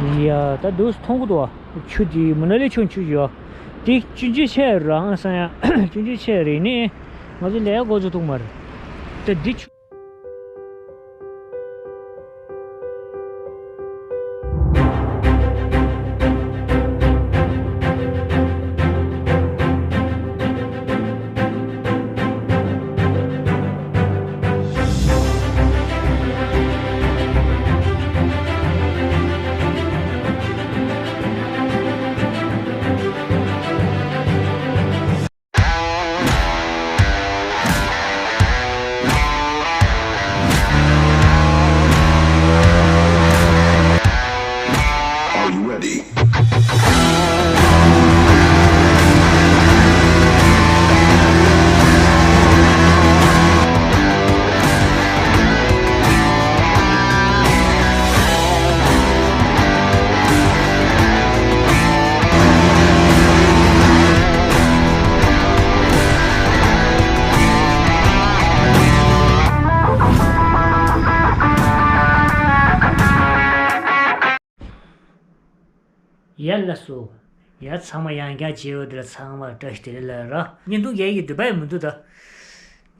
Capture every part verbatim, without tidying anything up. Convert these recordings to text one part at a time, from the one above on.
ཡ། ད་འདུག་མཐོང་གི་འདུག་བ། ཆུ་དེ་མ་ན་ལི་ཆུ་ཆུ་ཡོད། དེ་ཆུང་ཆུང་ཆེ་རང་སང་ཡ། ཆུང་ཆུང་ཆེ་རེད་ནི། ང་ཚོ་ལས་འགོ་ཚུགས་ཐུབ་མ་རེད། ད་འདི་ཆུ། Are you ready? ཡ་ལགས་སོ། ཡ་ཚང་མ་ཡང་བསྐྱར་མཇལ་ཡོང་དུས་ལ་ཚང་མར་བཀྲ་ཤིས་བདེ་ལེགས་ལབ་ར། བརྙན་ཐུང་རྒྱག་ཡག་གི་འདོད་པ་ཡང་མི་འདུག་ད།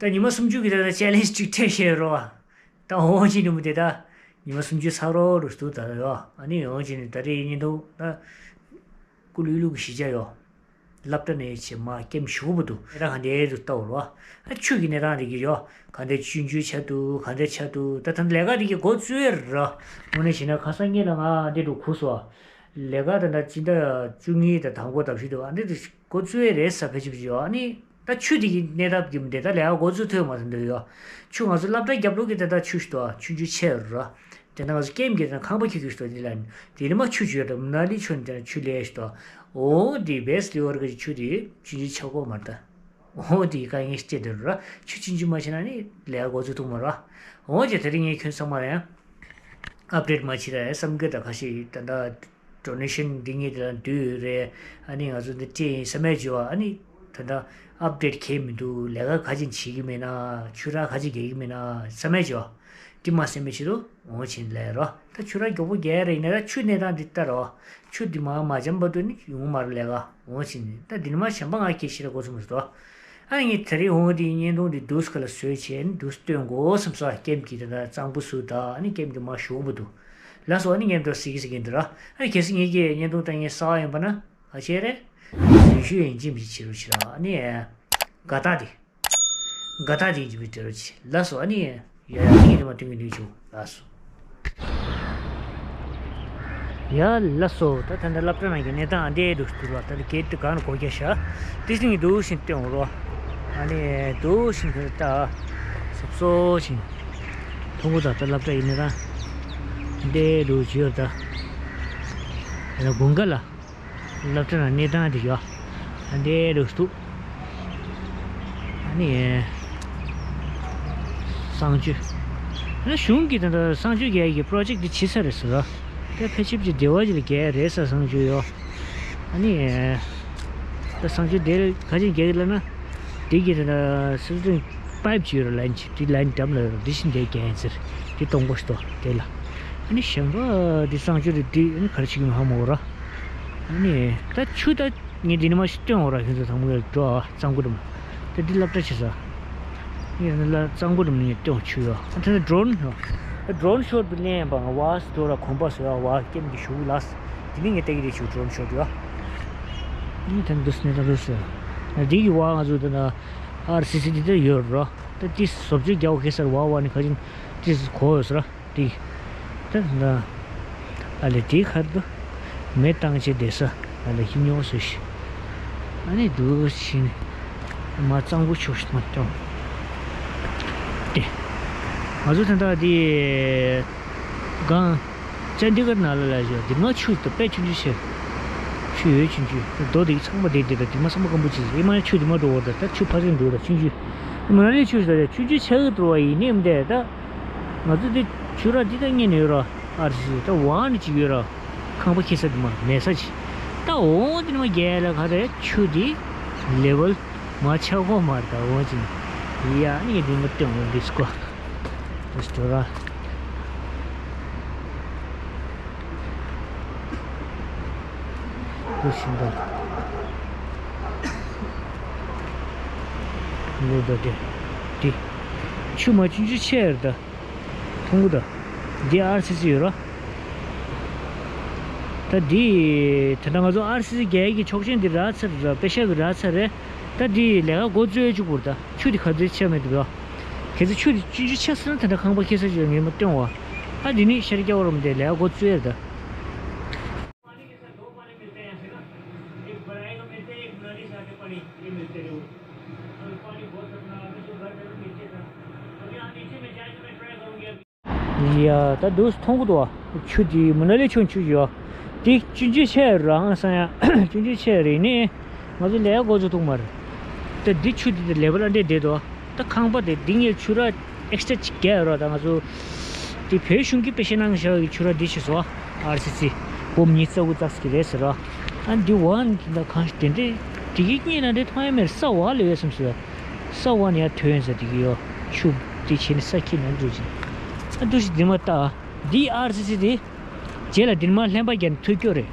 ད་ཉི་མ་སུམ་ཅུ་གི་ད་ད་ཆེ་ལེན་ཇི་ཅིག་འཕྲད་ཤེས་རོགས། ད་འོང་ཅི་ནི་མི་དེ་ད། ཉི་མ་སུམ་ཅུ་ཚར་རོགས་རུ་འདུག་ད་ཡོ། ཨ་ནི་འོང་ཅི་ནི་ད་རེས་བརྙན་ཐུང་ད། སྐུ་ལུས་ལུག་གི་གཞིས་ཆགས་ཡོ། སློབ་གྲྭ་ནས་ཆེ་མ་ཀེམ་ཞུགས་པོ་འདུག་གནས་སྟངས་ག་འདྲའི་འདུག་ལྟ་བ་རོ། ཨ་ཆུ་གི་གནས་སྟངས་རིག་གི་ཡོ། ག་འདྲའི་ཆུང་ཆུང་ཆགས་འདུག་ག་འདྲའི་ཆགས་འདུག་ད་ད་ལས་ཀ་རིག་གི་འགོ་བཙུགས་ཡོད་ར། དངོས་གནས་བྱས་ན་ཁ་སང་ཉིན་ལ་ང་འདི་འདུག་ཁུ་སོ། ལས་ཀ་ད་ད་སྤྱི་ཟླ་བཅུ་གཉིས་དང་དང་པོ་ཟླ་བཞི་འདུག་ཨ་འདི་འདུག་འགོ་བཙུགས་ཡོད་རེད་ས་ཕལ་ཆེར་ཡོ། ཨ་ནི་ད་ཆུ་དེ་གི་གནས་སྟངས་ཀྱི་མི་འདྲ་ད་ལས་ཀ་འགོ་བཙུགས་ཐུབ་མ་ཐུབ་འདུག་ཡོ། ཆུ་ང་ཚོ་སློབ་གྲྭ་རྒྱབ་ལོགས་ཀྱི་ད་ད་ཆུ་ཞིག་འདུག་ཨ་ཆུང་ཆུང་ཆེ་ར། དེ་ནང་ང་ཚོ་ཀེམ་གྱི་ནང་ཁང་པ་ཁྱེར་ཁྱེར་ཞིག་འདུག་དེ་ལ་དེ་ནི་མ་ཆུ་ཆུ་ཡོད་དམ་ན་ལི་ཆུ་ནི་དེ་ཆུ་ལས་ཞིག་འདུག་འོ་དེ་བེས་ལི་ཝར་གི་ཆུ་དེ་ཆུང་ཆུང་ཆགས་གོ་མ་རེད་ད། འོ་དེ་དཀའ་ངལ་སྐྱེ་འདུག་ར། ཆུ་ཆུང་ཆུང་མ་བྱས་ན་ནི་ལས་ཀ་འགོ་ཚུགས་ཐུབ་མ་ར། འོ་ཅེ་དེ་རིང་ངས་ཁྱོད་ཚང་མ་ལ་ཡང་ཨབ་ཌེཊ་མ་བྱེད་ར་བསམ་གི་ད་ཁ་ཤས་ད་ད་ཌོ་ནེ་ཤན་འདི་ངས་དེ་ལ་འདུས་ཡོད་རེད། ཨ་ནི་ང་ཚོ་འདི་སྤྲད་ཡིན་བསམ་མེད་བྱེད་བ། ཨ་ནི་ད་ད་ཨབ་ཌེཊ་གས་མི་འདུག་ལས་ཀ་ག་ཅིག་བྱེད་ཀྱི་མེད་ན། ཆུ་རགས་ག་ཅིག་རྒྱག་གི་མེད་ན་བསམ་མེད་བྱེད་བ། དེ་མ་སེམས་པའི་ཕྱིར་དུ་འོང་ཕྱིན་ལས་རོ། ད་ཆུ་རགས་མགྱོགས་པོ་རྒྱག་རེད་ཡིན་ན་ད་ཆུ་གནས་སྟངས་འདི་ལྟར་རོ། ཆུ་འདི་མ་མ་འཇམ་པ་དུ་ནི་ཡོང་མ་རུ་ལས་ཀ་འོང་ཕྱིན་ནི་ད་འདི་ནི་མ་གཞན་པ་ང་སྐད་ཤེས་ར་གོ་སོང་མི་སོ། ཨ་ངས་དེ་རིང་འོང་འདི་བརྙན་ཐུང་འདི་འདུག་སྐ་ལ་བཟོས་བྱས་ནི་འདུག་སྟོན་དགོས་བསམ་སོ། ཀེམ་གྱི་ད་གཙང་པོ་སུ་ད་ཨ་ནི་ཀེམ་གྱི་མ་ཞུགས་པ་འདུག་ལ་སོ་ཨ་ནི་ངས་འདུག་སི་གི་སི་གི་འདི་ར། ཨ་ནི་གལ་སྲིད་ངེད་ཀྱི་བརྙན་ཐུང་ལྟ་ངས་གསར་བ་ཡིན་པ་ན་ག་བྱས་རེད། ཡུལ་ཤུལ་ཡིན་ཅིམ་ཞིག་བྱེད་རོགས་བྱེད་ར། ཨ་ནི་དགའ་རྟགས་འདི། དགའ་རྟགས་དེ་ཡིན་གྱི་མི་དེ་རུ་ཆེ་ལགས་སོ། ཨ་ནི་ཡ་ཡ་ངའི་རེ་མ་ཐུང་གི་ནུས་བྱུང་ལགས་སོ། ཡ་ལགས་སོ། ད་ད་ལྟ་སློབ་གྲྭ་ནང་གི་གནས་སྟངས་ཨ་འདྲས་འདུག་འདུག་ལ། ད་ནི་གེ་ཊི་གང་ནས་སྒོ་རྒྱག་ཤག་དེ་སྟེང་གི་འདུག་ཤིང་སྟོན་འོང་རོགས། ཨ་ནི་འདུག་ཤིང་དེ་ལྟ་སོབ་སོ་ཤིང་མཐོང་གོ། ད་ད་སློབ་གྲྭ་ཡི་གནས་སྟངས་ཨ་འདྲས་འདུག་བྱོས་ད། ཡ་ལ་དགུན་ཁ་ལ། སློབ་གྲྭ་ནང་གནས་སྟངས་དེ་ཡོད། ཨ་འདྲའི་རུ་སྟུག་ཨ་ནི། གསང་སྤྱོད། ཨ་ནི་གཞུང་གིས་ད་ལྟ་གསང་སྤྱོད་རྒྱག་ཡག་གི་པྲོ་ཇེཀ་འདི་བྱེད་ས་རེད་ཟེར་རོ། ད་ཕལ་ཆེར་ཅིག་སྡེ་བ་ཅིག་ལ་རྒྱག་ཡག་རེད་ས་གསང་སྤྱོད་ཡོད། ཨ་ནི། ད་གསང་སྤྱོད་དེ་ག་ཅིག་རྒྱག་གི་ལབ་ན། དེ་གི་ད་ལྟ་སིལ་ཏྲིང་པའིབ་ཅིག་ཡོད་རེད། ལན་ཅིག་དེ་ལན་འགྲམ་ལ་ཡོད་རེད། དེ་བཞིན་དེ་རྒྱག་ཡིན་ཟེར། དེ་སྟོང་པ་ཞིག་འདུག་དེ་ལ། ཨ་ནི་གཞན་པ་དེ་གསང་སྤྱོད་རེད། དེ་ཨ་ནི་ག་རེ་བྱེད་ཀྱི་མ་ཧ་མ་གོ་ར། ཨ་ནི་ད་ཆུ་ད་ངས་འདི་ནས་མར་ཞིག་སྟོན་འོང་ར། ཁྱོད་ཚོ་དང་པོ་ཡར་འགྲོ་ཨ། གཙང་པོ་འགྲམ། ད་འདི་སློབ་གྲྭ་ཆེ་ས། ངས་ནི་ལ་གཙང་པོ་འགྲམ་ནས་སྟོན་ཆུ་ཡོད་ཨ། ད་ནི་ཌོ་རོན་ཡོད། ད་ཌོ་རོན་ཤོཊ་དུ་ལེན་པ་ང་བ་སི་འགྲོ་ར་གོམ་པ་བཟོས་ཨ། བ་ཀེམ་གྱི་ཞུགས་ལགས། འདི་ནི་ངས་ལྟ་གི་རེད་ཆུ་ཌོ་རོན་ཤོཊ་ཡོད། ཨ་ནི་ད་འདི་སི་ནས་ད་འདི་སི། ད་འདི་གི་བ་ང་ཚོ་ད་ན་ཨར་སི་སི་འདི་ད་ཡོད་ར། ད་འདི་བཟོ་བཅོས་རྒྱག་གེ་སར་བ་བ་ནི་ཁ་ཅིན་འདི་གོ་ཡོད་ས་ར། དེ། ད་ད། ཨ་ལེ་དེའི་ཁར་དུ། མེ་བཏང་བྱས་བསྡད་ས། ཨ་ལེ་ཁྱི་ཉོ་སོ་ཞིག་ཨ་ནི་འདུག་ཕྱིན། མ་གཙང་པོ་ཆུ་ཞིག་མ་སྟོན། དེ། ང་ཚོ་ད་ལྟ་དེ། སྒང་། ཅན་དི་གར་ནང་ལ་ལ་ཞོག་དེ་མ་ཆུ་དེ་དཔེ་ཆུང་ཆུང་ཆེ། ཆུ་ཡོད་ཆུང་ཆུང་། རྡོ་དེ་ཚང་མ་དེ་དེ་དང་དེ་མ་ཚང་མ་སྐམ་པོ་ཆེ་ཆེ། ཨེ་མ་ཆུ་དེ་མ་འགྲོ་བར་ད་ད་ཆུ་ཕ་ཚན་འགྲོ་ད་ཆུང་ཆུང་། མ་ན་ལི་ཆུ་ཞིག་ད་ཆུང་ཆུང་ཆགས་ཀྱི་འགྲོ་བ་ཡིན་ནི་མི་འདུག་ད། ང་ཚོ་འདི་ཆུ་ར་འདི་ད་གཉེར་ནས་ཡོད་ར། ཨར་སི་ད་ཝང་ནི་ཅིག་ཡོད་ར། ཁང་པ་ཁེ་ས་འདི་མ་མེད་ས་ཅིག་ད་འོང་འདི་ནི་མ་རྒྱལ་ལ་ག་རེ་ཆུ་འདི་ལེ་ཝལ་མ་ཆགས་གོ་མ་ད་འོང་ཅིག་ཡ་ནི་འདི་མ་སྟོན་འོང་འདི་སྐོ་རེ་སི་ཊོ་ར། ལོ་ཤིང་དང་། ལོ་ད་དེ། དེ། ཆུ་མ་ཆུང་ཆུང་ཆེ་ཡར་ད། མཐོང་གི་ད། འདི་ཨར་སི་སི་ཡོད་ར། ད་འདི། ད་ལྟ་ང་ཚོ་ཨར་སི་སི་རྒྱག་གི་ཆོག་མཆན་འདི་རག་ཚར་ར། པེ་ཤག་གི་རག་ཚར་རེད། ད་འདི་ལས་ཀ་འགོ་བཙུགས་ཡ་བཅུག་དགོས་རེད་ད། ཆུ་འདི་ག་ཚོད་ཆེ་མེད་འདུག་ར། གལ་སྲིད་ཆུ་འདི་ཆུང་ཆུང་ཆེ་སོང་ན་ད་ལྟ་ཁང་པ་ཁེ་ས་ཅིག་ངས་མ་སྟོན་བ། ཨ་འདི་ནི་ཤར་རྒྱག་བར་མ་དེ་ལས་ཀ་འགོ་བཙུགས་ཡ་རེད་ད། ཡ། ད་འདུག་མཐོང་གི་འདུག་བ། ཆུ་དེ་མ་ན་ལི་ཆུ་ཆུ་ཡོད། དེ་ཆུང་ཆུང་ཆེ་རང་སང་ཡ། ཆུང་ཆུང་ཆེ་རེད་ནི། ང་ཚོ་ལས་འགོ་ཚུགས་ཐུབ་མ་རེད། ད་འདི་ཆུ་དེ་དེ་ལེ་བལ་ཨ་འདྲས་བསྡད་འདུག་ད་ཁང་པ་དེ་འདི་ངས་ཆུ་ར་ཨེག་སི་ཊ་ཅིག་བརྒལ་ཡོད་ར། ད་ང་ཚོ་དེ་བོད་གཞུང་གི་པེ་ཤ་གནང་བཞག་གི་ཆུ་ར་འདི་ཞིག་བཟོ། ཨར་སི་སི་འབུམ་ཉི་ཤུ་རྩ་དགུ་ཙག་ཙིག་རེད་ཟེར་ར། ཨ་འདི་བ་ནི་ད་གང་ཞིག་དེ་འདྲས་དེ་གི་གཉིས་ན་འདྲས་མཐོང་ཡ་མེད། ས་བ་ལ་ཡོད་བསམ་ཟེར། ས་བ་ནས་ཡར་ཐོན་ཡོང་ས་དེ་གི་ཡོད། ཆུ་དེ་བྱས་ནས་ས་ཁྱེར་ནས་འགྲོ་ཅིང་། ཨ་འདུག་ཞིག་འདི་མ་ལྟ། འདི་ཨར་སི་སི་དེ། རྗེས་ལ་འདི་མ་ལྷན་པ་རྒྱག་ནས་ཐུག་སྐྱོ་རེད།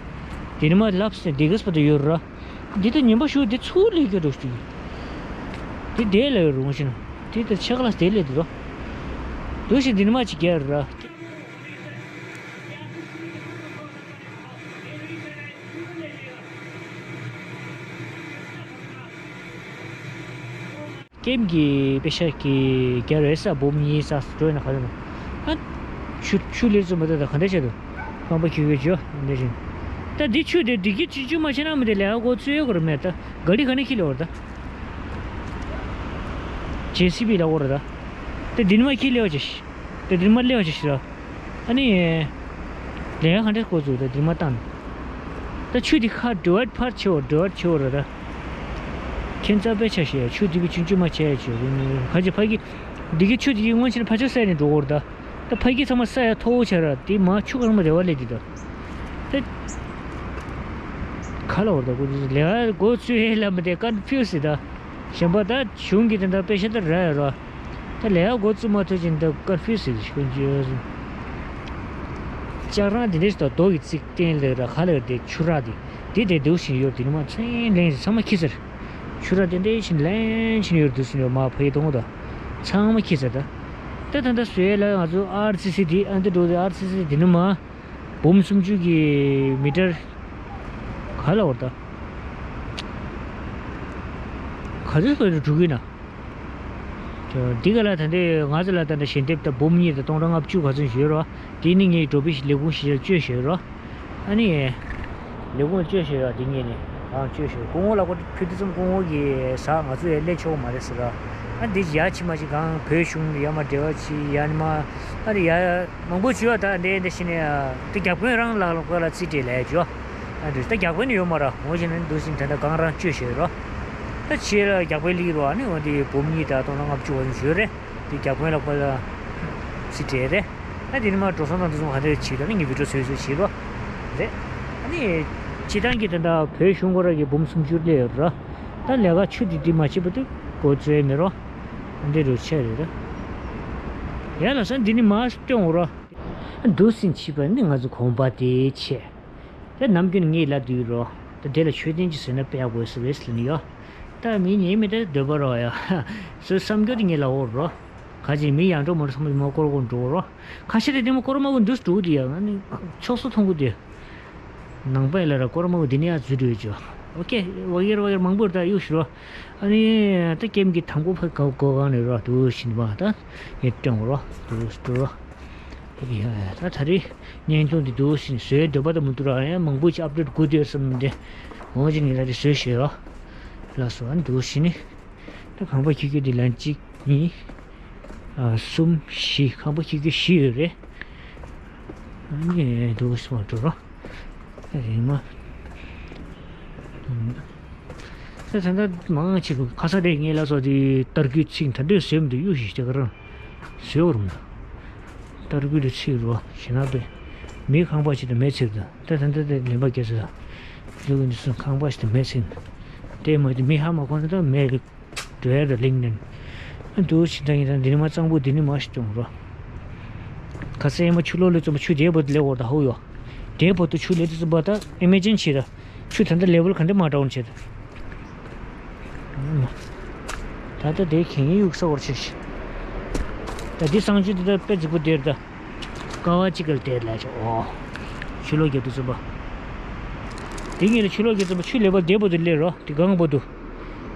འདི་མ་ལབ་སེ་འདི་གས་པ་དུ་ཡོད་ར། འདི་ད་ཉིན་པ་ཞུ་འདི་ཚུར་ལས་སྐྱོ་འགྲོ་ཞིག་འདི་དེ་ལས་རུང་ཞིང་། འདི་ད་ཆེ་ཁ་ལ་དེ་ལས་འདི་རོ། འདུག་ཞིག་འདི་མ་ཅིག་རྒྱག་ར། ཀེམ་གྱི་པེ་ཤ་གི་རྒྱ་རེ་ས་འབུམ་གཉིས་ས་སུ་འགྲོ་ཡིན་ན་ག་རེ་ན། ཨ། ཆུ་ཆུ་ལེར་ཙམ་མ་ད་ད་ག་འདྲ་བྱེད་དུ། ཁང་པ་ཁྱུ་ཁྱུ་ཅོ་འདི་བཞིན། ད་འདི་ཆུ་དེ་འདི་གི་ཆུ་ཆུ་མ་བྱེད་ན་མི་དེ་ལས་ཨ་གོ་ཚུ་ཡོད་གོ་ར་མེད་ད། ག་ལི་ག་ནས་ཁྱི་ལོར་ད། ཇེ་སི་བི་ལ་གོ་ར་ད། ད་འདི་ནི་མ་ཁྱི་ལེ་བ་ཅེ་ཤི། ད་འདི་ནི་མ་ལེ་བ་ཅེ་ཤི་ར། ཨ་ནི། ལས་ཀ་ག་འདྲས་འགོ་བཙུགས་ད་འདིར་མ་བཏང་། ད་ཆུ་འདི་ཁ་ཌི་ཝར་ཕར་ཆེ་བོ་ཌི་ཝར་ཆེ་བོ་རེད་ད། ཁྱེད་ཚ་པའི་ཆ་ཤས་ཆུ་འདི་བི་ཆུང་ཆུང་མ་ཆེ་ཡ་ཆེ་བོ་ཁ་ཅིག་ཕ་གི། འདི་གི་ཆུ་འདི་གི་སྔོན་ཆད་ཕ་ཆོ་སའི་ནས་འགྲོ་གོ་རེད་ད། ད་ཕ་གི་ཚང་མ་ས་ཡ་མཐོ་བོ་ཆ་ར་འདི་མ་ཆུ་གང་མ་རེ་བ་ལས་འདི་ད། ད། ག་ལ་བར་ད་གོ་འདི་ལས་ཀ་འགོ་བཙུགས་ཡས་ལ་མི་དེ་ཀན་ཕིའུ་སི་ད། གཞན་པ་ད་གཞུང་གི་དེ་འདྲ་དཔེ་ཤ་ད་ར་ཡ་ར། ད་ལས་ཀ་འགོ་བཙུགས་མ་ཐུབ་ཅིང་ད་ཀར་ཕིའུ་ཟེར་ཞིག་ཀུན་གྱི། ལྕགས་རང་དེ་འདྲས་ད་རྡོ་གི་རྩིག་སྟེང་ལས་ར་ཁ་ལས་དེ་ཆུ་རགས་དེ་དེ་དེ་འདུག་བཞིན་ཡོད། དེ་ནི་མ་ཚན་ལེན་ཚང་མ་ཁྱི་ཟེར། ཆུ་རགས་དེ་འདྲས་བཞིན་ལེན་བཞིན་ཡོད་འདུག་བཞིན་ཡོད་མ་ཕ་ཡི་གཏོང་ད། ཚང་མ་ཁྱི་ཟེར་ད། ད་ད་ད་བཟོས་ལ་ང་ཚོ་ཨར་སི་སི་དེ་ཨ་འདི་འགྲོ་དེ་ཨར་སི་སི་དེ་ནི་མ། འབུམ་སུམ་ཅུ་གི་མི་ཊར། ག་ལ་བར་ད། ག་ཚོད་ཚོད་དུ་འགྲོ་གི་ན། འདི་ག་ལ་ད་ལྟའི་ང་ཚོ་ལ་ད་ལྟ་ཞལ་འདེབས་ད་འབུམ་གཉིས་དང་སྟོང་ཕྲག་ལྔ་བཅུ་ག་ཚོད་ཞུས་རོགས། དེ་ནི་ངའི་འགྲོ་པའི་ལས་ཁུངས་ཞིག་བཅོས་ཞུས་རོགས། ཨ་ནི། ལས་ཁུངས་བཅོས་ཞུས་རོགས་དེ་ངས་ནི་གང་བཅོས་ཞུས་སྐུ་ངོ་ལ་ཁོ་ཕུལ་དུས་ཙམ་སྐུ་ངོ་གིས་ཟ་ང་ཚོ་ཡ་ལས་ཆོག་མ་རེད་ཟེར་རོགས། ཨ་འདི་ཡ་ཕྱི་མ་ཅིག་གང་བོད་གཞུང་ཡ་མ་འབྲེལ་བ་ཅིག་ཡ་ནི་མ། ཨ་ནི་ཡ་མང་པོ་བྱུས་བ་ད་འདྲེ་འདྲེ་ཤི་ནས་ད་རྒྱག་དཔོན་རང་ལ་ལ་ཁོ་ལ་རྩིས་སྤྲད་ལས་བྱུས། ཨ་འདྲེ་ད་རྒྱག་དཔོན་ཡོད་མ་ར་ངོ་ཤེས་ན་འདུག་ཟིན་ད་ད་གང་རང་བཅོས་ཤེས་རོ། ད་ཆེ་ལ་རྒྱག་དཔོན་ལིག་རོ་ཨ་ནི་འོ་འདི་འབུམ་གཉིས་དང་སྟོང་ཕྲག་ལྔ་བཅུ་བ་ཡོད་རེད། དེ་རྒྱག་དཔོན་ལ་ཁོ་ལ་རྩིས་སྤྲད་རེད། ཨ་དེ་ནི་མ་འགྲོ་སོང་དང་འདུ་སོང་ག་འདྲ་བྱེད་ད་ནི་ངས་བི་ཌིའོ་བཟོས་བཟོས་བྱེད་རོ། རེད། ཨ་ནི་སྤྱི་བཏང་གི་ད་ད་བོད་གཞུང་ཁོ་ར་གི་འབུམ་སུམ་ཅུ་སླེབས་ཡོད་རོ། ད་ལས་ཀ་ཆུ་དེ་དེ་མ་བྱེད་པ་དུ་གོ་ཚོད་མེད་རོ། འདི་རུ་ཆད་རེད་ད། ཡ་ལ་ས་འདི་ནི་མ་སྟོན་འོ་རོ། འདུག་སེ་བྱིས་པ་ནི་ང་ཚོ་གོམ་པ་དེ་ཆད། ད་ནམ་རྒྱུན་ངས་ལབ་དུས་རོ། ད་དེ་ལ་མཆོད་རྟེན་ཅིག་བཟོས་ན་དཔེ་ཡག་པོ་ཡོད་ས་རེད་ཟེར་ནི་ཡོ། ད་མི་ཉེས་མེད་ད་འདོད་པ་རོ་ཡ། སོའི་བསམ་རྒྱུ་དེ་ངས་ལབ་འོ་རོ། ཁ་ཅིག་མི་ཡང་འགྲོ་མ་རོ་ཚང་མ་མ་སྐོར་སྐོར་འགྲོ་རོ། ཁ་ཤས་དེ་དེ་མ་སྐོར་མ་གོ་འདུག་འགྲོ་དེ་ཡ་ང་ནི་ཆོག་སོ་མཐོང་གི་དེ། ནང་པ་ཡི་ལ་ར་སྐོར་མ་གོ་དེ་ནི་ཡ་འཛུལ་འགྲོ་ཡོད་ཅོ། ཨོ་ཀེ། ཝ་གེར་ཝ་གེར་མང་པོ་རེད་ད་གཡུག་ཞུ་རོ། ཨ་ནི་ད་ཀེམ་གྱི་དང་པོ་ཕ་ག་གོ་གང་ནས་རོ་དུ་ཕྱིན་པ་ད་ངས་སྟོན་རོ་དུ་སྟོན་རོ། ད་ད་རེས་བརྙན་ཐུང་འདི་དུ་ཕྱིན་བཟོས་འདོད་པ་ད་མི་འདུག་ར་ཡང་མང་པོ་ཅིག་ཨབ་ཌེཊ་དགོས་འདུག་བསམ་འདི་འོང་ཅིག་ངས་ད་རེས་བཟོས་ཤེས་རོ། ལགས་སོ་ཨ་ནི་དུ་ཕྱིན་ནི་ད་ཁང་པ་ཁྱི་ཁྱི་འདི་ལན་གཅིག་གཉིས་ཨ་གསུམ་བཞི་ཁང་པ་ཁྱི་ཁྱི་བཞི་ཡོད་རེད། ཨ་ནི་དུ་ཕྱིན་མ་འགྲོ་རོ། རིང་མ། ད་ད་ད་མང་ཆེ་གི་ཁ་ས་དེ་ངས་ལ་སོགས་དེ་ཏར་ཀུའི་ཚིག་ད་འདྲས་བཟོས་མི་འདུག་གཡུག་ཞིག་དེ་ག་རང་བཟོས་བར་མི་འདུག་ཏར་ཀུའི་དེ་ཚིག་རོ་ཞེ་ན་པས་མི་ཁང་པ་ཞིག་ཏུ་མེད་ཚིག་ད་ད་ད་ད་ལེན་པ་སྐྱེ་ས་ལུག་འདི་ཚོ་ཁང་པ་ཞིག་ཏུ་མེད་ཚིག་དེ་མ་དེ་མི་ཧ་མ་གོ་ན་ད་མེད་གི། འགྲོ་ཡ་ར་གླིང་ནས། འདུག་ཕྱི་དང་ཡིན་དང་འདི་ནི་མ་གཙང་པོ་འདི་ནི་མ་ཞིག་གཏོང་རོ། ཁ་སེ་མ་ཆུ་ལོག་ལས་ཙམ་པ་ཆུ་དེའི་བར་དུ་ལས་འོར་ད་ཧོ་ཡོ། དེའི་བར་དུ་ཆུ་ལས་དུ་ཙམ་པ་ད་ཨི་མེ་ཇིན་བྱེད་ད། ཆུ་ད་ལྟ་ལེ་ཝལ་ག་འདྲ་མར་འགྲོ་བྱེད། ད་ལྟ་དེ་གན་ཡིག་ས་བར་ཆད་ཤི། ད་འདི་གསང་སྤྱོད་འདི་ད་དཔེ་རྫིག་པོ་དེར་ད། ཀ་བ་གཅིག་གལ་དེར་ལ་ཆོག་ཨོ། ཆུ་ལོག་རྒྱབ་ཏུ་བཙུན་པ། དེ་ངེད་ལ་ཆུ་ལོག་རྒྱབ་བཙུན་པ་ཆུ་ལེ་ཝལ་དེ་བར་དུ་སླེབས་རོ་དེ་གང་བར་དུ།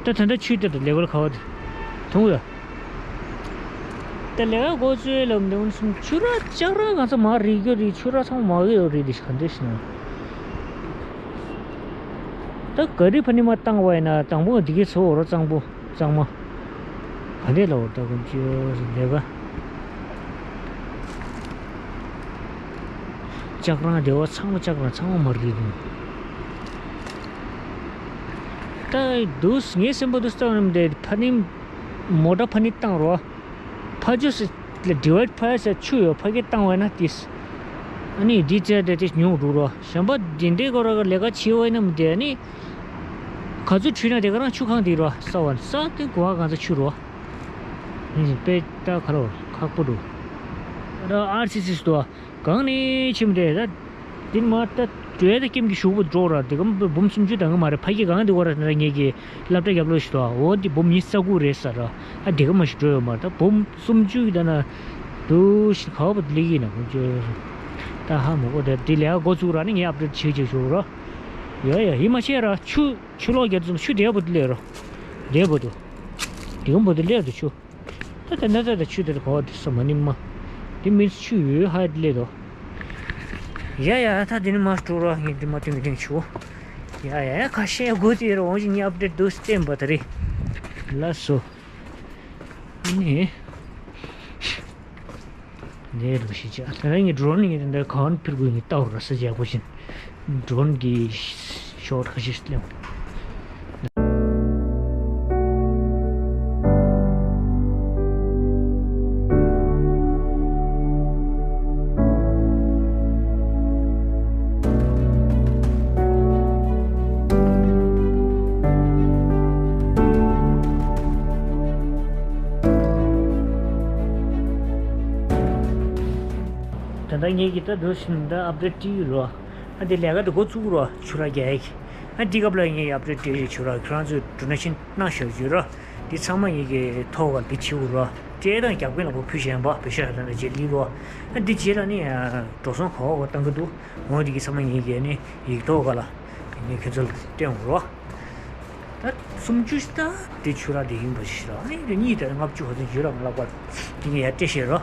ད་ད་ལྟ་ཆུ་དེ་ད་ལེ་ཝལ་ག་བ་དུ། མཐོང་གི་ཡ། ད་ལས་ཀ་འགོ་བཙུགས་ལབ་འདི་འུན་སུམ་ཆུ་ར་ལྕགས་ར་གང་ཚ་མ་རིག་རྒྱུ་རེད། ཆུ་ར་ཚང་མ་གི་ཡོད་རེད། འདི་ག་འདྲ་ཞིག་ན། ད་ག་རི་ཕ་ནི་མ་བཏང་བ་ཡིན་ན་དང་པོ་འདི་གའི་ཚོ་འོ་ར་གཙང་པོ་གཙང་མ། ག་འདྲས་ལ་འོ་ད་ཀུན་ཅི་ལས་ཀ། ལྕགས་ར་སྡེ་བ་ཚང་མ་ལྕགས་ར་ཚང་མ་མ་རིག་རེད། ད་འདུག་ངའི་སེམས་པ་འདུག་སྟངས་རིམ་དེ་ཕ་ནི། མོ་ཊ་ཕ་ནི་བཏང་རོགས། ཕ་ཇོ་སི་ལ་ཌི་ཝའིཌ་ཕ་ཡ་སི་ཆུ་ཡོད་ཕ་གི་བཏང་བས་ན་ཏིས། ཨ་ནི་འདི་རྩེ་དེ་ཏིས་ཉུང་རུ་རོ། གཞན་པ་འདི་འདྲའི་སྐོར་ལ་ལས་ཀ་བྱེད་བས་ན་མི་དེ་ཨ་ནི། ག་ཚོད་ཁྲུས་ན་དེ་ག་རང་ཆུ་ཁང་དེ་རོ་ས་བ་ས་དེ་གོ་བ་གང་ཚ་ཆུ་རོ། ཨ་ནི་དཔེ་ལྟ་ཁ་ལོ་ཁག་པོ་འདུག་ཨ་ཨར་སི་སི་སི་དོ། གང་ནས་ཕྱིན་དེ་ད། དེ་མ་ད་བྲོས་ད་ཀེམ་གྱི་ཞུགས་པོ་འགྲོ་ར་དེ་གམ་འབུམ་སུམ་ཅུ་དང་མ་རེད། ཕ་གི་གང་དེ་བར་ན་ངེད་ཀྱི་སློབ་གྲྭ་རྒྱབ་ལོ་ཞིག་ཏོ་འོ་དེ་འབུམ་ཉི་ཤུ་རྩ་དགུ་རེད་ས་ར། ཨ་དེ་ག་མ་ཞིག་འགྲོ་ཡོད་མ་རེད། ད་འབུམ་སུམ་ཅུ་ཡི་ད་ན་དུ་ཞིག་ག་བ་ལི་ཡིན་ན་ཁོང་ཅོ་ད་ཧ་མ་གོ་དེ་དེ་ལས་ཨ་འགོ་བཙུགས་ར་ནི་ངས་ཨབ་ཌེཊ་བྱེད་ཅེས་ཞུ་ར། ཡ་ཡ་ཡི་མ་ཤེས་ར་ཆུ་ཆུ་ལོག་རྒྱ་ཙུམ་ཆུ་དེ་བ་དེ་ལས་ར་དེ་བ་དུ་དེ་གམ་བ་དེ་ལས་དུ་ཆུ། ད་ལྟ་ན་ད་ད་ཆུ་དེར་གོ་བ་དེ་ས་མ་ནི་མ། དེ་མིན་ཆུ་ཡོད་ཧ་ལས་དོ། ཡ་ཡ་ད་དེ་ནི་མ་སྤྲོ་ར་ངས་དེ་མ་དེ་མི་དེ་ཆུ། ཡ་ཡ་ཡ་ཁ་ཤས་གོ་དེ་ར་འོང་ཞིག་ངས་ཨབ་ཌེཊ་དུ་སྟེན་པ་ད་རེད། ལ་སོ། ནི། ལས་རུ་ཞིག་ཅག་ད་རང་གི་ཌོ་རོན་ངས་དེ་འདྲ་གང་ཕིར་དགོས་ངས་ལྟ་བར་ས་ཅག་པོ་བཞིན། ཌོ་རོན་གྱི་ཤོ་ཊ་ཁ་ཤས་ལེན། ད་ལྟ་ངེད་ཀྱི་ད་འགྲོ་བཞིན་ད་ཨབ་ཌེཊ་ཏི་ཡུ་རོ། ཨ་འདི་ལས་ཀ་འདི་འགོ་བཙུགས་རོ་ཆུ་ར་རྒྱག་གི། ཨ་འདི་སྐབས་ལ་ངས་ཨབ་ཌེཊ་སྤྲད་ཡོད་ཆུ་ར་ཁྱོད་རང་ཚོས་འགྲོ་ན་ཤིན་གནང་ཤོག་ཡོད་རོ། འདི་ཚང་མ་ངེད་ཀྱི་ཐོག་ག་འདི་བྱེད་དགོས་རོ། སྤྲད་དང་རྒྱབ་མཁན་ལ་གོ་ཕུལ་བཞིན་པ་བེ་ཤ་ཧ་ལ་ན་རྗེས་ལི་རོ། ཨ་འདི་རྗེས་ལ་ནི་འགྲོ་སོང་ག་བ་ག་བཏང་གི་འདུག་འོ་འདི་གི་ཚང་མ་ངེད་ཀྱི་ནི་ཡིག་ཐོག་ག་ལ་ངས་ཁྱོད་ཚོ་ལ་སྟོན་དགོས་རོ། ད་སུམ་ཅུ་ཞིག་ད་དེ་ཆུ་ར་དེ་ཡིན་པ་ཞིག་ར། ཨ་ནི་དེ་གཉིས་དེ་ལྔ་བཅུ་ཧོ་ཚོན་ཡོད་ར་མ་ལབ་པར་དེ་ངས་ཡར་སྤྲད་ཤེས་རོ།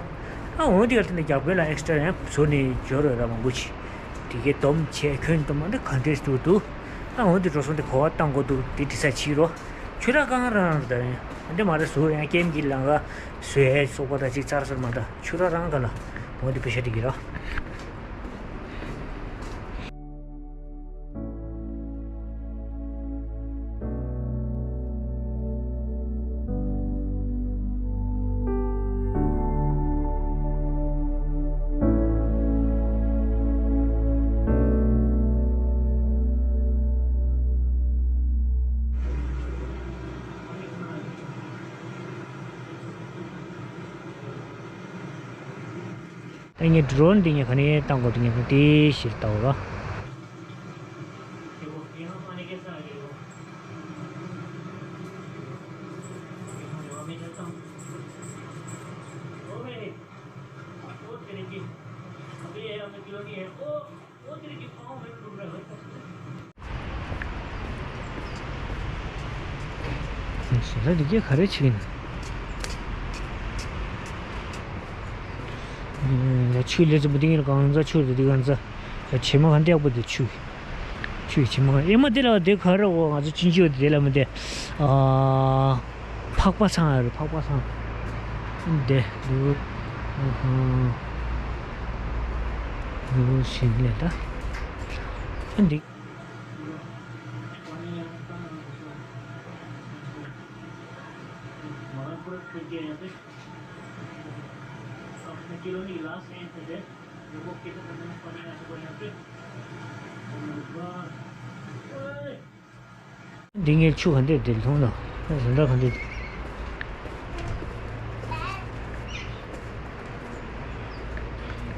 ཨ་འོ་དེ་ག་དེ་འདྲ་རྒྱབ་མཁན་ལ་ཨེག་སི་ཊ་ར་ཡང་བཟོ་ནས་འབྱོར་རོ་ར་མང་པོ་ཅིག་དེ་གའི་སྡོམ་བྱས་ཁྱོན་བསྡོམས་ཨ་འདྲ་ག་འདྲས་འདུག་འདུག་ཨ་འོ་དེ་འགྲོ་སོང་དེ་གོ་བ་བཏང་དགོས་འདུག་དེ་དྲི་ས་ཕྱིས་རོ། ཆུ་ར་གང་རང་ར་ད་ཡང་ཨ་འདྲ་མ་རེད་བཟོ་ཡང་ཀེམ་གྱི་ལང་ག་བཟོ་ཡ་སོགས་པ་ད་ཅིག་ཙར་ཙར་མ་ད་ཆུ་ར་རང་ག་ལ་འོ་དེ་པེ་ཤ་དེ་གི་ར། ད་ངས་ཌོ་རོན་འདི་ངས་ག་ནས་བཏང་དགོས་འདུག་ངས་དེ་ཕྱིར་བལྟ་འོ་ར། ཟེར་ན་འདི་ག་ག་རེ་བྱེད་ཀྱི་ན། ཡ་ཆུ་ལས་ཙམ་པ་འདི་ག་གང་ཚ་ཆུ་རེད་འདི་གང་ཚ། ཡ་བྱེ་མ་གང་ཏེག་པོ་འདི་ཆུ། ཆུ་བྱེ་མ་གང་ཨེ་མ་འདི་ལ་འདི་ག་རེ་འོ་ང་ཚོ་ཅིན་ཅི་འོ་འདི་ལ་མ་འདི། ཨ། ཕག་པ་ཚང་ཡོད་རེད་ཕག་པ་ཚང་། འདི་འདུག་ཨ་ཧ། འདུག་ཞིང་ལས་ད། ཨ་འདི། འདི་ངའི་ཆུ་ག་འདྲས་འདི་ལྷུང་ལ། རི་འདྲ་ག་འདྲས་འདི།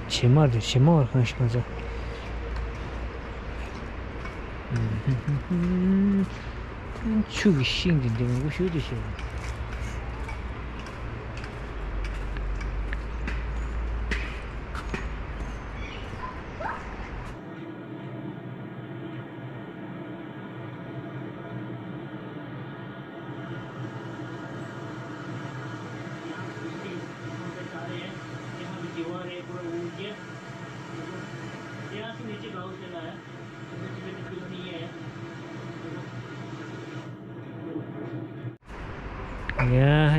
བྱེ་མ་རེད་བྱེ་མ་བར་གང་ཞིག་མ་ཚད། ཆུ་གི་ཤིང་འདི་འདི་མང་པོ་ཞིག་འདུག་ཤག་ཡ་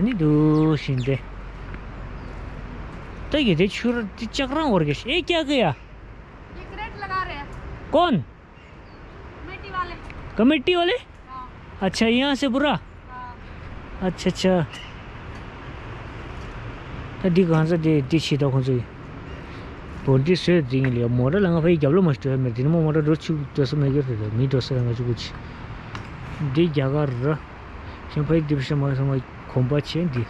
ནི་འདུག་ཤིང་དེ། ད་གི་དེ་ཆུ་ར་དེ་ལྕགས་རང་འོར་གི་ཤི་ཨེ་ཀྱ་གི་ཡ། ये क्रेट लगा रहे हैं। कौन? कमेटी वाले। कमेटी वाले? हाँ। अच्छा, यहाँ से पूरा? हाँ। अच्छा, अच्छा। ད་འདི་གང་ས་དེ་འདི་ཕྱི་ད་ཁོང་ཚོ་ཡི་བོ་འདི་བཟོས་འདི་ཡིན་ལ་མོ་ཊ་ལ་ང་ཕ་ཡི་རྒྱབ་ལོ་མ་ཞིག་འགྲོ་ཡ་མེད། དེ་ནི་མོ་མོ་ཊ་འགྲོ་ཆུ་འགྲོ་ས་མེད་གི་རེད། མི་འགྲོ་ས་ར་ང་ཆུ་གུ་ཆི་འདི་རྒྱ་གར་ར་ཤམ་ཕ་ཡི་འདི་བཤད་མ་སོང་བ། གོམ་པ་ཆེན་འདི།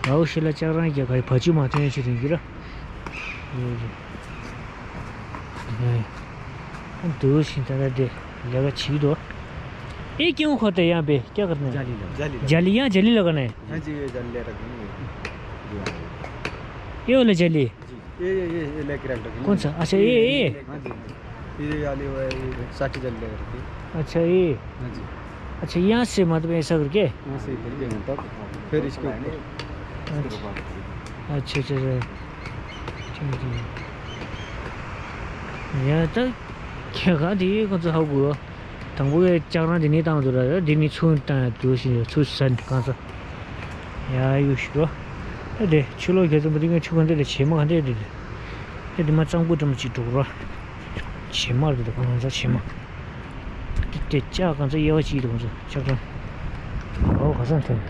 ཨའོ་ཤི་ལ་ལྕགས་རང་རྒྱ་གར་བ་ཅུ་མ་ཐོན་ཆུ་རིང་གི་ར། འདུག་ཤིང་ད་ལྟ་དེ་ལས་ཀ་བྱེད་ཀྱི་འདུག་ཨེ་ཀྱང་ཁོ་ད་ཡང་པེ་ཀྱ་གར་ནས། जाली लगा। जाली लगा। जाली या जाली लगाना है। हाँ जी, ये जाली लगा दी। ये वाला जाली। ये, ये, ये, ये लेके रख दो। कौन सा? अच्छा, ये, ये। हाँ जी, हाँ जी। ये वाली वो है, ये साठ हजार लेकर के। अच्छा, ये। हाँ जी। अच्छा, यहाँ से मतलब ऐसा करके? यहाँ से करके मतलब फिर इसके ऊपर। अच्छा, अच्छा, अच्छा। ठीक है। यार, तो क्या कहा थी ये, कौन सा होगा? དང་པོ་ཡ་ལྕགས་རང་དེ་ནས་བཏང་འདུག་ར། དེ་ནས་ཚུར་བཏང་འདུག་ཞེས་ཚུར་ཟ་ནས་གང་ས་ཡ་ཡོད་ཞིག་རོ། ཨ་དེ་ཆུ་ལོག་རྒྱ་ཚོན་པ་དེ་ངས་ཆུ་གང་དེ་ལ་བྱེ་མ་གང་དེ་དེ་ཨེ་དེ་མ་གཙང་པོ་འདྲ་མ་ཅིག་འགྲོ་ར། བྱེ་མ་རེད་དེ་གང་ས་བྱེ་མ། དེ་དེ་ལྕགས་གང་ས་དབྱེ་བ་ཅིག་འདུག་གང་ས་ལྕགས་རང་། ཨོ་ག་ས་ཐོན།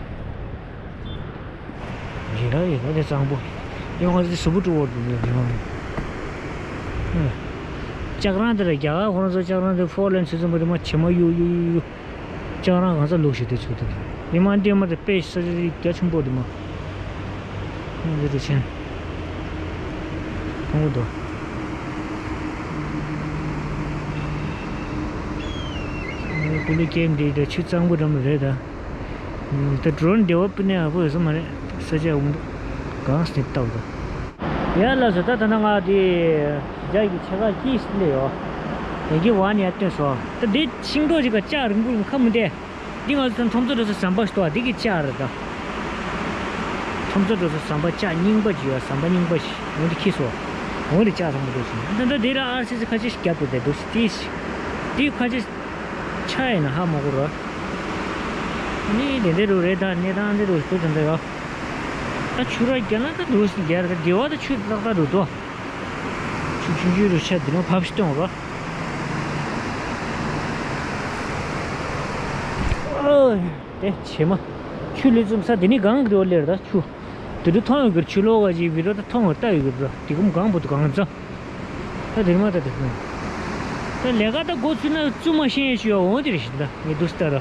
ཡིན་ར་ཡིན་ར་དེ་གཙང་པོ། ཡང་ང་ཚོ་གཟུགས་པོ་དཀྲུག་བར་འདུག་ནས་ཡང་། ལྕགས་རང་དེ་ལ་རྒྱ་གར་ཁོ་རང་ཚོ་ལྕགས་རང་དེ་ཕོར་ལེན་ཚོད་ཚོད་པོ་དེ་མ་བྱེ་མ་གཡུག་གཡུག་གཡུག་གཡུག་ལྕགས་རང་གང་ས་ལུག་ཞིག་དེ་ཚོད་དེ་ཡིན་མ་འདི་མ་དེ་དཔེ་ས་ཆ་རྒྱ་ཆེན་པོ་དེ་མ། ཡང་དེ་རུ་ཕྱིན། མཐོང་གི་འདུག་ཀུ་ལུ་ཀེམ་འདི་དེ་ཆུ་གཙང་པོ་འགྲམ་རེད་ད། ད་ཌོ་རོན་བདེ་བ་སྤུ་ནས་ཨ་ཕོ་ཡོད་ས་མ་རེད། ས་ཆ་འོང་གང་སྟེ་ལྟ་བུ་ད། ཡ་ལགས་སོ། ད་ད་ནང་ང་དེ་རྒྱ་ཡི་ཆེ་ཁག་ཀིས་སླེབས་ཡོད། དེ་གི་ཝན་ཡ་སྟོན་སོ། ད་དེ་ཤིང་ཏོག་ཅིག་ག་ལྕགས་རིང་པོ་ཁ་མི་བདེ། འདི་ང་ཚོ་ཁྲོམ་ཚོ་འགྲོ་ས་ཟམ་པ་ཞིག་འདུག་འདི་གི་ལྕགས་རེད་ད། ཁྲོམ་ཚོ་འགྲོ་ས་ཟམ་པ་ལྕགས་རྙིང་པ་ཅིག་ཡོད། ཟམ་པ་རྙིང་པ་ཞིག་འོང་དེ་ཁྱེར་སོ། འོང་དེ་ལྕགས་ཚང་མ་འགྲོ་ཞིང་ད་ད་དེ་ལ་ཨར་སི་སི་ཁ་ཤས་ཤིག་བརྒྱབ་འདུག་དེ་འདུག་སི་ཏི་ཤི། དེ་ཁ་ཤས་ཆ་ཡིན་ན་ཧ་མ་གོ་ར། ནི་དེ་འདྲ་རུ་རེད་ད། གནས་སྟངས་འདི་རུ་དུ་དེ་འདྲ་ཡོད། ད་ཆུ་ར་རྒྱ་ན་ད་འདུག་སི་རྒྱ་ར་ད་དེ་བ་ད་ཆུ་ཏག་ཏག་རུ་དོ། ཆུ་ཆུ་ཆུ་རུ་ཆ་དེ་ནོ་བབས་སྟོང་ར། ཨོ་དེ་བྱེ་མ། ཆུ་ལས་ཙམ་ས་དེ་ནི་གང་གི་རོ་ལེར་ད་ཆུ། དེ་རུ་མཐོང་ཡོད་གི་ཆུ་ལོག་ག་ཅིག་བི་རོ་ད་མཐོང་བ་ལྟ་ཡོད་གི་ར། དེ་གུམ་གང་པོ་དུ་གང་ཙམ། ད་དེར་མ་ད་དེ་ཁོང་། ད་ལས་ཀ་ད་འགོ་ཚུགས་ན་བཙུན་མ་ཤེས་ཡས་ཞུ་ཡ་འོང་དེ་རེད་ཤི་ད་ངས་འདུག་སྟ་ར།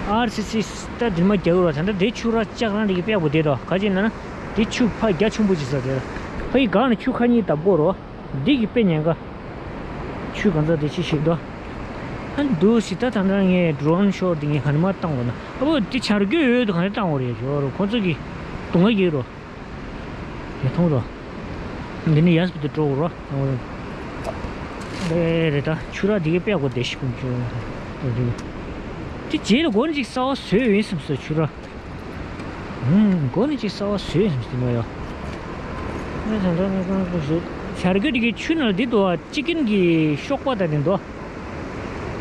ཨར་སི་སི་ད་དེར་མ་རྒྱག་རོགས་ད་ད་དེ་ཆུ་ར་ལྕགས་རང་རེ་གི་དཔེ་པོ་དེ་ད་ག་ཅིག་ན་ན་དེ་ཆུ་ཕ་རྒྱ་ཆུང་པོ་ཅིག་ས་དེ་ར། ཕ་ཡི་གང་ནས་ཆུ་ཁ་གཉིས་ད་སྤོ་རོ། འདི་གི་དཔེ་ཉེན་ཁ། ཆུ་གང་ཚ་དེ་ཆི་ཞིག་ད། ཨ་འདུག་སི་ད་ད་ད་ངས་ཌོ་རོན་ཤོ་ཊི་དེ་ངས་ག་ནས་མ་བཏང་བ་ན་ཨ་བོ་དེ་བྱ་རྒོད་ཡོད་དུ་ག་ནས་བཏང་བ་རེད་ཞོ་རོ་ཁོ་ཚོ་གི་དུང་ང་གི་རོ། ཡ་མཐོང་རོ། འདི་ནི་ཡས་པ་དེ་སྤྲོ་གོ་རོ། རེད་རེད་ད་ཆུ་ར་དེ་གི་དཔེ་གོ་བདེ་ཞིག་ཀུན་ཆུ། དེ་རྗེས་ལ་སྒོ་ནི་ཅིག་གསར་བ་བཟོས་ཡོད་སེམས་སོ་ཆུ་ར། ཧུམ། སྒོ་ནི་ཅིག་གསར་བ་བཟོས་ཡོད་སེམས་སོ་དེ་མ་ཡོ། ངས་ད་ལྟ་ངས་གང་དུ་བཟོས། བྱ་རྒོད་དེ་གི་ཆུ་ནང་ལ་འདི་འདུག་ཨ། ཅི་ཀིན་གི་གཤོག་པ་དང་དེ་འདུག་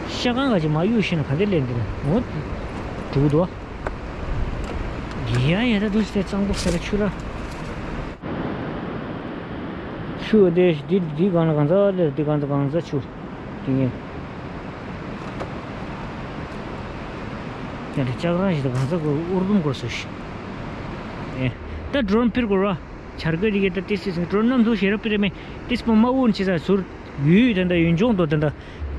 ཤ་ཁང་ག་ཅིག་མ་གཡུག་ཤེས་ན་ག་འདྲ་ལེན་འདི་ན་འོ། འདུག་འདུག་ཡ་ཡ་ད་འདུག་སེ་གཙང་པོ་ས་ར་ཆུ་ར། ཆུ་དེ་འདི་འདི་གང་ལ་གང་ཚ་ལེ་འདི་གང་ཚ་གང་ཚ་ཆུ། དེ་ངས། ཡ་དེ་ལྕགས་རང་ཞིག་ད་གང་ཚ་གོ་ཨུར་འབུམ་སྐོར་སོ་ཞིག་ད་ཌོ་རོན་ཕིར་གོ་ར། བྱ་རྒོད་རིགས་ད་ཏི་སི་སིང་ཌོ་རོན་ནམ་ཚོ་ཞེ་ར་ཕིར་མེ་ཏིས་པོ་མ་ཨུན་ཆེ་ས་ཟུར། ཡུལ་དེ་འདྲ་ཡུལ་ལྗོངས་དུ་དེ་འདྲ།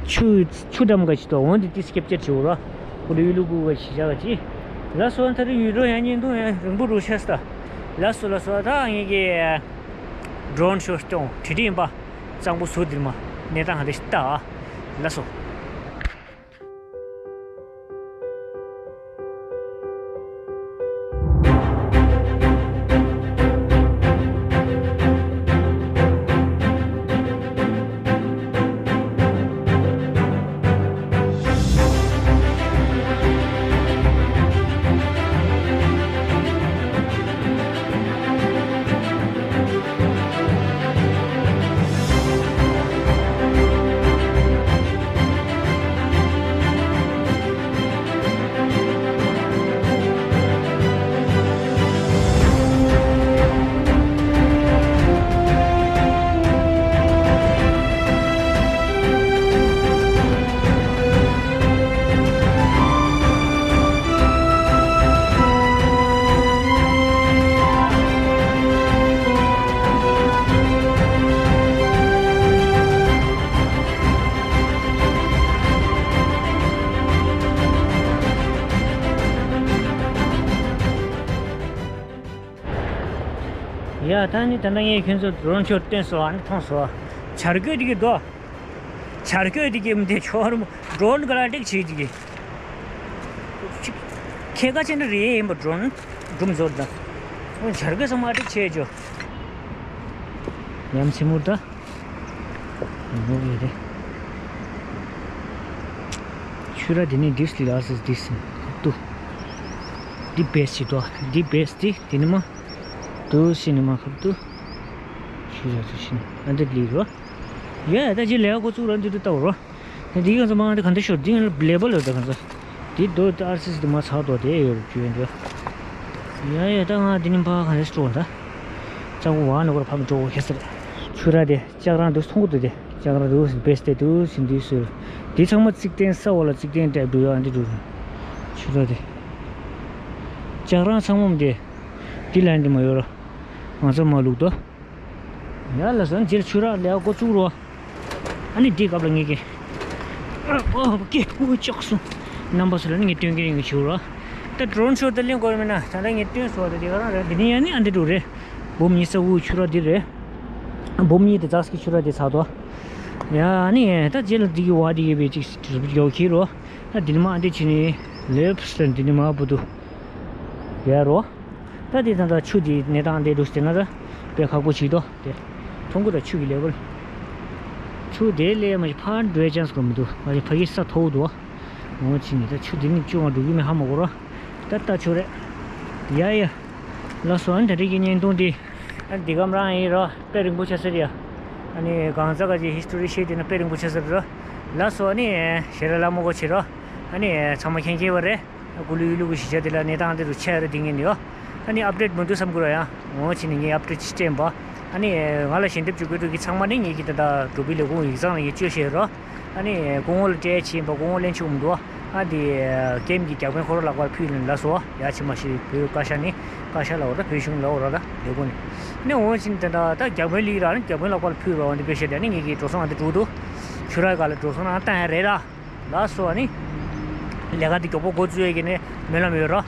ཆུ་ཆུ་འགྲམ་ག་ཅིག་ཏུ་འོན་ཏེ་ཏིས་སྐྱབས་བཅར་བྱེད་འོ་ར། ཁོ་ལ་ཡུལ་ལུ་གུ་ག་ཞི་བྱ་ག་ཅི། ལ་སོ་ན་ད་རི་ཡུལ་འགྲོ་ཡང་ཉིན་དུ་ཡང་རིང་པོ་རུ་ཆས་ད། ལ་སོ་ལ་སོ་ད་ངེད་ཀྱི། ཌོ་རོན་ཤོ་སྟོན་དྲི་དྲི་ཡིན་པ། གཙང་པོ་བཟོ་འདིར་མ་གནས་སྟངས་ཧ་ལས་ལྟ་ཨ། ལ་སོ། ཡ་ད་ནི་ད་ལྟ་ངས་ཁྱོད་ཚོ་ཌོ་རོན་ཤོ་སྟོན་སོང་། ཨ་ནི་མཐོང་སོང་། བྱ་རྒོད་དེ་གི་རྡོ། བྱ་རྒོད་དེ་གི་མི་དེ་ཆོར་མོ་ཌོ་རོན་ག་ལ་ཏིག་བྱེད་ཀྱི་གི། ཁྱེད་ཀ་ཅན་རེད་ཡིན་པ་ཌོ་རོན་སྒྲུང་བཟོ་ད། བྱ་རྒོད་ཚང་མ་ཏིག་བྱེད་ཅོ། ཉམས་ཆེ་མོ་ད། ནོར་ཡོད་རེད། ཆུ་ར་དེ་ནི་this last is this ཁབ་ཏུ། འདི་བེས་ཅི་དོ། འདི་བེས་ཏི་དེ་ནི་མ། དུ་ཤི་ནི་མ་ཁབ་ཏུ། ཆུ་ར་དུ་ཤི་ནི་ཨ་འདི་ལི་རོ། ཡ་ད་ཅི་ལས་ཀ་འགོ་བཙུགས་ར་འདི་དུ་ལྟ་བུ་རོ། འདི་ག་ཚོད་མང་འདི་ག་འདི་ཤོར་འདི་ལེ་བལ་ཡོད་ད་ག་ཚོད། འདི་རྡོ་ཨར་སིས་འདི་མ་ཚག་རྡོ་དེ་ཡོད་རུ་བཅུ་ཡོད་འདི། ཡ་ཡ་ད་ང་འདི་ནི་ཕ་ག་འདི་སྤྲོ་ད། ལྕགས་པོ་བ་ནི་གོར་ཕམ་འགྲོ་ཁེ་སར། ཆུ་ར་དེ་ལྕགས་རང་འདུག་མཐོང་གི་འདུག་དེ་ལྕགས་རང་འདུག་བེས་དེ་འདུག་ཟིན་འདུག་ཟེར། འདི་ཚང་མ་རྩིག་སྟེང་ས་འོག་ལ་རྩིག་སྟེང་སྤྲད་འདུག་ཡ་འདི་འདུག་ཆུ་ར་དེ། ལྕགས་རང་ཚང་མ་འདི། འདི་ལན་འདི་མ་ཡོད་ར། ང་ཚོ་མ་ལུག་ཏོ། ཡ་ལ་སོན་རྗེས་ཆུ་རག་ལས་འགོ་བཙུགས་རོ། ཨ་ནི་འདི་སྐབས་ལ་ངེད་ཀྱི། ཨོ་ཀེ་ཨུ་ཅོག་སོང་། རྣམ་པ་ཚོ་ལ་ནི་ངས་སྟོན་གྱི་ཡིན་ཞུ་རོ། ད་ཌོ་རོན་ཤོ་ད་ལེན་དགོས་མིན་ན་ད་ལྟ་ངས་སྟོན་སོ་ད་འདི་ག་རང་རེད། འདི་ནི་ཡ་ནི་ཨ་འདི་འགྲོ་རེད། འབུམ་ཉི་ས་དབུ་ཆུ་རག་འདི་རེད། འབུམ་གཉིས་དེ་ཙག་གི་ཆུ་རག་འདི་ཚག་ཏོ། ཡ་ནི་ད་རྗེས་ལ་འདི་གི་བ་འདི་གི་བེ་ཅིག་ཡོ་ཁྱི་རོ། ད་འདི་ནི་མ་ཨ་འདི་ཆི་ནི་ལེབ་སི་འདི་ནི་མ་བུ་དུ། ཡ་རོ། ད་དེ་ད་ད་ཆུ་དེ་གནས་སྟངས་དེ་འདུག་སྟེ་ན་ད་དཔེ་ཁག་པོ་བྱེད་དོ་དེ། མཐོང་གི་ད་ཆུ་གི་ལེ་བལ། ཆུ་དེ་ལས་མ་ཕར་འགྲོ་ཡ་ཅན་སི་གོ་མི་འདུག་ང་ཕ་གི་ས་མཐོ་བོ་འདུག་འོ་ཆི་ནི་ད་ཆུ་དེ་ནི་ཅུང་བ་འགྲོ་གི་མེད་ཧ་མ་གོ་ར། ད་ལྟ་ཆུ་རེད། ཡ་ཡ། ལགས་སོ་ཨ་ནི་ད་རེས་ཀྱི་བརྙན་ཐུང་དེ། ཨ་འདི་གམ་རང་ཡིན་ར་དཔེ་རིང་པོ་ཆགས་ས་རེད་ཡ། ཨ་ནི་གང་ཟག་ག་ཅིག་ཧི་སི་ཊོ་རི་བཤད་དེ་ན་དཔེ་རིང་པོ་ཆགས་ས་རེད་ར། ལགས་སོ་ཨ་ནི་ཞེ་ར་ལ་མོ་གོ་ཆེ་ར། ཨ་ནི་ཚང་མ་མཁྱེན་མཁྱེན་བ་རེད། ཨ་ཀུ་ལུ་ཡུ་ལུ་གི་གཞིས་ཆགས་དེ་ལ་གནས་སྟངས་དེ་རུ་ཆ་ཡ་ར་དེ་ངེས་ནི་ཡོ། ཨ་ནི་ཨབ་ཌེཊ་མི་འདུག་བསམ་གི་ར་ཡ། འོ་ཕྱི་ནས་ངས་ཨབ་ཌེཊ་ཅིག་སྤྲད་པ། ཨ་ནི་ང་ལ་ཞལ་འདེབས་བཅུག་དགོས་འདུག་གི་ཚང་མ་ནི་ངེད་ཀྱི་ད་ལྟ་འགྲོ་བའི་ལས་ཁུངས་ཡིག་ཚང་ལ་ངས་བཅོལ་བཞག་རོ། ཨ་ནི་སྐུ་ངོ་ལ་སྤྲད་ཕྱིན་པ་སྐུ་ངོ་ལེན་ཆོག་མི་འདུག་ཨ་འདི་ཀེམ་གྱི་བརྒྱ་དཔོན་ཁོ་ར་ལག་པར་ཕུལ་ནས་ལ་སོ་ཡ་ཕྱི་མ་ཤི་བོད་བཀའ་ཤག་ནི་བཀའ་ཤག་ལ་འོ་ད་བོད་གཞུང་ལ་འོ་ར་ད་ལས་ཁུངས་ནི། ཨ་ནི་འོ་ཕྱིན་ད་ལྟ་ད་བརྒྱ་དཔོན་ལིག་ར་ནི་བརྒྱ་དཔོན་ལག་པར་ཕུལ་རོ་འདི་བེད་ཤེས་དེ་ནི་ངེད་ཀྱི་འགྲོ་སོང་ཨ་འདི་འགྲོ་འདུག་ཆུ་ར་ག་ལ་འགྲོ་སོང་ཨ་བཏང་ཡ་རེད་ར། ལགས་སོ་ཨ་ནི། ལས་ཀ་འདི་མགྱོགས་པོ་འགོ་བཙུགས་ཡས་ཀྱི་ནི་སྨོན་ལམ་ཡོད་རོ།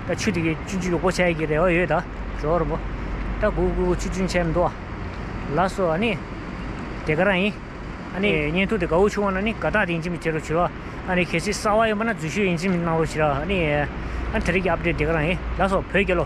ད་ཆུ་འདི་གི་ཆུ་ཆུ་མགྱོགས་པོ་ཆགས་ཡས་ཀྱི་རེ་བ་ཡོད་ད། ཇོ་རོ་པོ། ད་གུ་གུ་གུ་ཆུ་ཆུན་ཆད་མི་འདུག་ཨ། ལགས་སོ་ཨ་ནི། དེ་ག་རང་ཡིན། ཨ་ནི་བརྙན་ཐུང་དེ་དགའ་བོ་བྱུང་བ་ན་ནི་དགའ་རྟགས་དེ་ཡིན་གཅིག་མིན་བྱེད་རོགས་བྱེད་རོགས། ཨ་ནི་གལ་སྲིད་གསར་པ་ཡིན་པ་ན་འཛུལ་ཞུགས་ཡིན་གཅིག་མིན་གནང་རོགས་བྱེད་རོགས། ཨ་ནི། ཨ་ནི་དེ་རིང་གི་ཨབ་ཌེཊ་དེ་ག་རང་ཡིན། ལགས་སོ་བོད་རྒྱལ་ལོ།